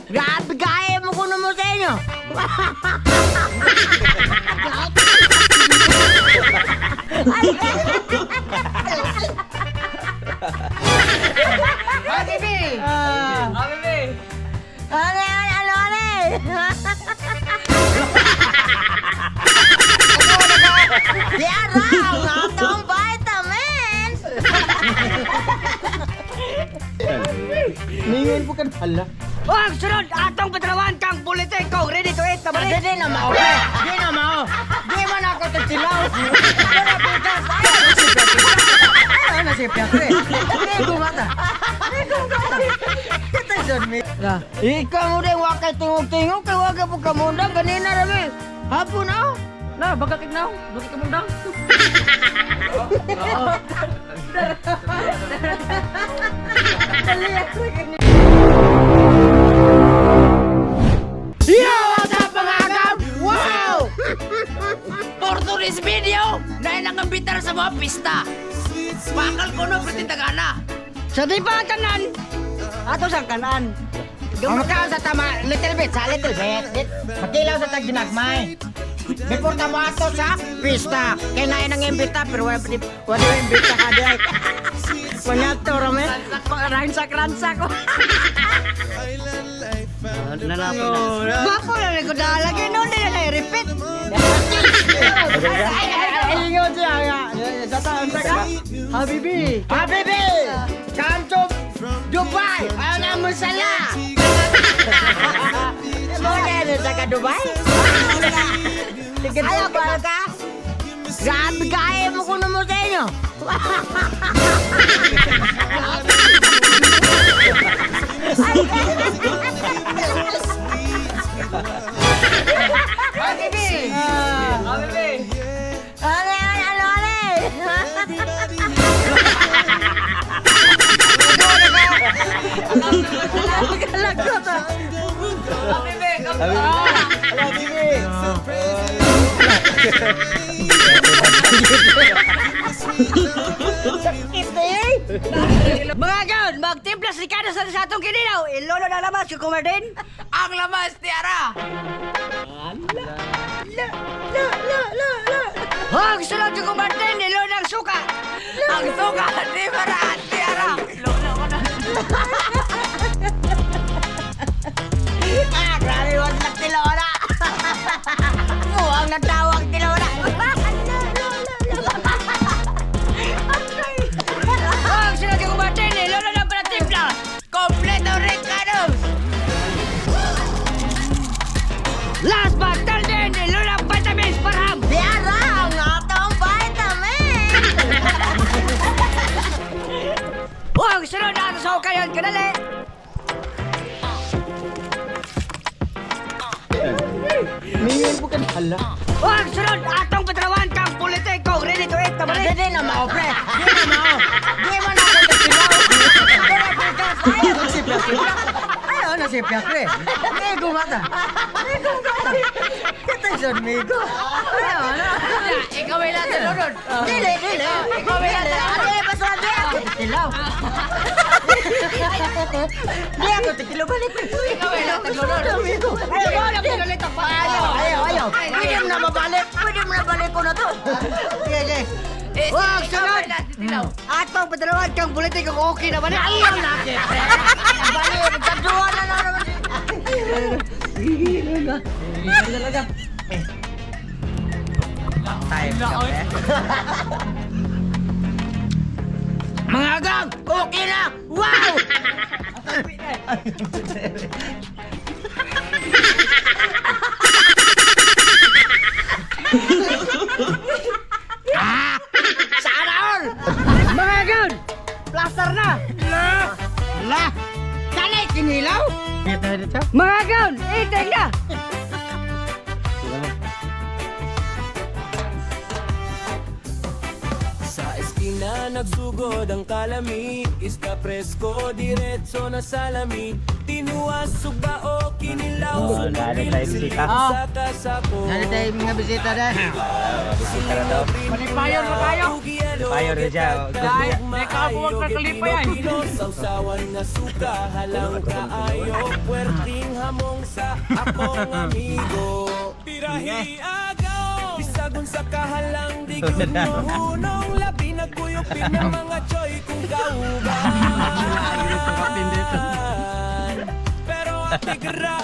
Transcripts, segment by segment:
Grabe kaya mo kuno mo sa inyo. Habibi! Habibi! Ano, ano, ano, ano? Di araw, atong vitamins. Ningon po ka hala. Wag sunod atong patrawan kang politiko ready to eat Di na balik. di na mao, pre. Di na mao. Di man ako tagsilaw. Wala pikas. Ano na siya pre? Di gumata. Di gumata. Kita jud mi. Ikaw mo din wakay tingog-tingog kay wag po kamundang ganina ra mi. Hapon ah. Na, baga kignaw, dugi ka mundang. Yo, what's up mga agam? Wow! For today's video, na ang ambitar sa mga pista. Bakal ko no, pati tagana. Sa di pa tanan, ato sa kanan. Ang makaon sa tama, little bit, sa little bit. Makilaw sa tag ginagmay. Before ta mo ato sa pista. Kay naay nang imbita pero wala pa di wala yung imbita ka di ay. Manyato ra me. Ransak ransak. Bapo na rin ko lagi noon din na repeat. Ingon siya nga. Sa taon sa ka? Habibi. Habibi! Come to Dubai! Ayaw na mo sala! Mo na sa ka Dubai? Ayaw ka ka? Grabe kaya mo kuno mo sa inyo. Habibi! Habibi! Ano, ano, ano, ano? Habibi! Habibi. Mga gaon, magtimpla sa kada sa atong kinilaw. Ilolo na lamas, kukumardin. Ang lamas, tiara! Huwag sunod si Kumartin, ilolo ang suka. Ang suka, di para, tiara. Lolo ko na. Ah, grabe wag na tilora. Buwang na tawag tilora. Huwag sunod si Kumartin, ilolo na para timpla. Kompleto Ricardos! Last but not least, ilolo ang vitamins parham. Diara ang atong vitamin. Huwag sunod na sa kayon kanali. Ningon po ka hala. Huwag sunod atong patrawan kang politiko ready to eat na Di balik. di na mao pre. Di na mao. Di man ako tagsilaw. Wala pikas. Ayaw Ano si pre? Ayaw na siya pre. Di gumata. Di gumata. Kita jud migo. Ayaw na. Ikaw ay nasa lunod. Dili, dili. Ikaw ay nasa Ano lunod. yung paswerte? Ako tilaw. Di ako tikilaw balik. Ikaw ay nasa lunod. Amigo. Ayaw, ayaw, ayaw, Ayaw, ayaw, ayaw. Pwede mo na mabalik. Pwede mo na balik ko na to. Sige, sige. Huwag sunod! Atong patrawan kang politiko okay na balik. Ayaw na, pre. Balik, magkaduwa na lang naman. Time ka pre. Mga gang, okay na! Wow! Ah! Sana all! Mga gaon! Plaster na! La! Kanay kinilaw? Dito dito. Mga gaon! Eating na! Sa eskina nagsugod ang kalami. Isda presko, diretso na salami. Tinuas, sugba o kinilaw. Oh, lalo tayo bisita. Sa kasako. Lalo tayo mga bisita dahil. Bisita na daw. Malipayon na kayo. Malipayon na siya, oh. Dahil maayo, Pinoy, sausawan na suka, halang kaayo, puwerting among sa akong amigo. Pirahi agaw, bisagon sa kahalang di gyud mahunong, labi nagkuyupin ng mga choy kung kauban. Pero atigra,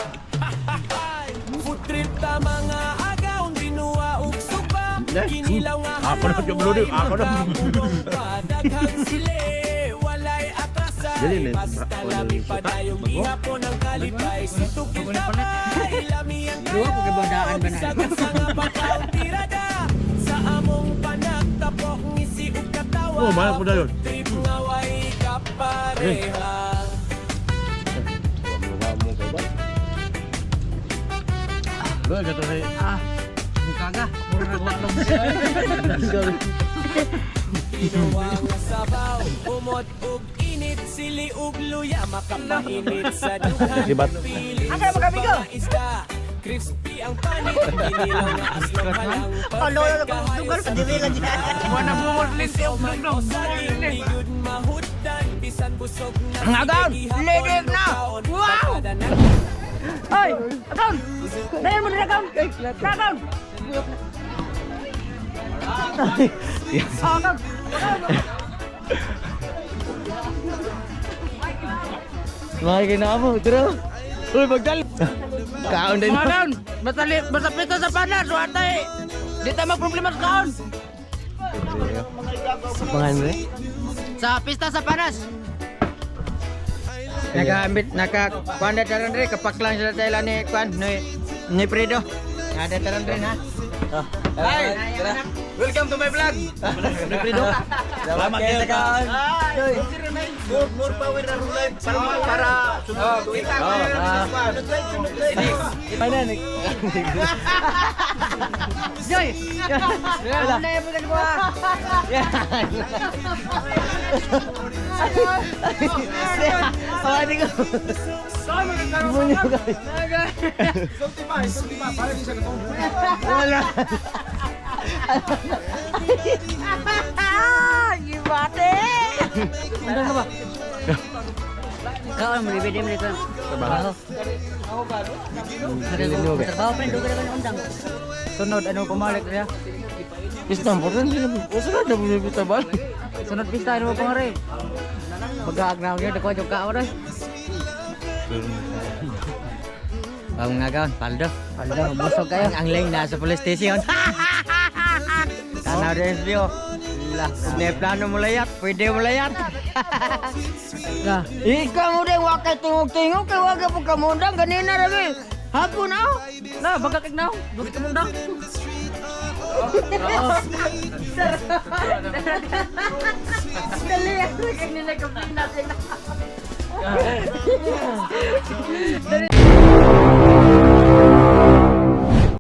food trip ta mga agaw, binuwa ug suba. Kinilaw nga Ako na, halang, Blue, way ako na. magkapulong pa. Daghang sili, walay atrasay. Dili, ne. Basta Wala lami yung suka. padayong gihapon ang kalipay. Si Tukil Tabay, lami ang Duha ko kay bandaan ba na? Bisagan sa nga pagkaon tirada. Sa among panagtapok, ngisi ug katawa. Oh, mahal ko na yun. Trip nga way kapareha. Ah, bukaga. Ginawa nga sabaw, umot ug init, sili ug luya, makapainit sa dughan. Sibat. Pilit Asa mo kami sa go? mga isda, crispy ang panit, kinilaw nga aslong halang, Alo, perfect kahayo dugal sa pa dili lang yan. Wala bungol linti og man dugdog. o saging, di gud mahutdan, bisan busog na Ang agaw, sige, gihapon, lidig na. lukaon, Wow! barkada na. Ay, akaun. Dayon mo dira akaun. Akaun. Ah, akaun. Mga kinamo, tara. Uy, magdal. Kaon din. Mga kaon, basta basta pito sa panas, wa tay. Di ta magproblema sa kaon. Pangan mo eh. Sa pista sa panas. Naka-ambit, naka, kuan na taron rin, kapaklang sila tayo ni, kuan, ni Fredo. Ada taron rin, ha? Ay, tara. Welcome to my vlog. Salamat kayo sa kaon. More, more power na life para para sunod. Kita ko Ay, na. Joy. Wala na yung ko. Awani ko. Wala. Gibate. Ano ka ba? Kaon mo libid mo dito. Trabaho. Trabaho pa rin dugo na undang. Sunod, ano, pumalik niya? Islam po rin. Usunod na po tabal. Sunod pista ano pa rin. Magaag na ako dako yung kaon ay. Ang nga kaon, paldo. Paldo, busog kayo. Ang link nasa police station. Tanaw din SBO. Lah, may plano mo layat, pwede mo layat. Lah, Ikaw mo din, wakay tingog-tingog, kay waga po kamundang, ganina rabi. Hapon na. na baga kag naong, bakit mo undang? Dali, kanina natin.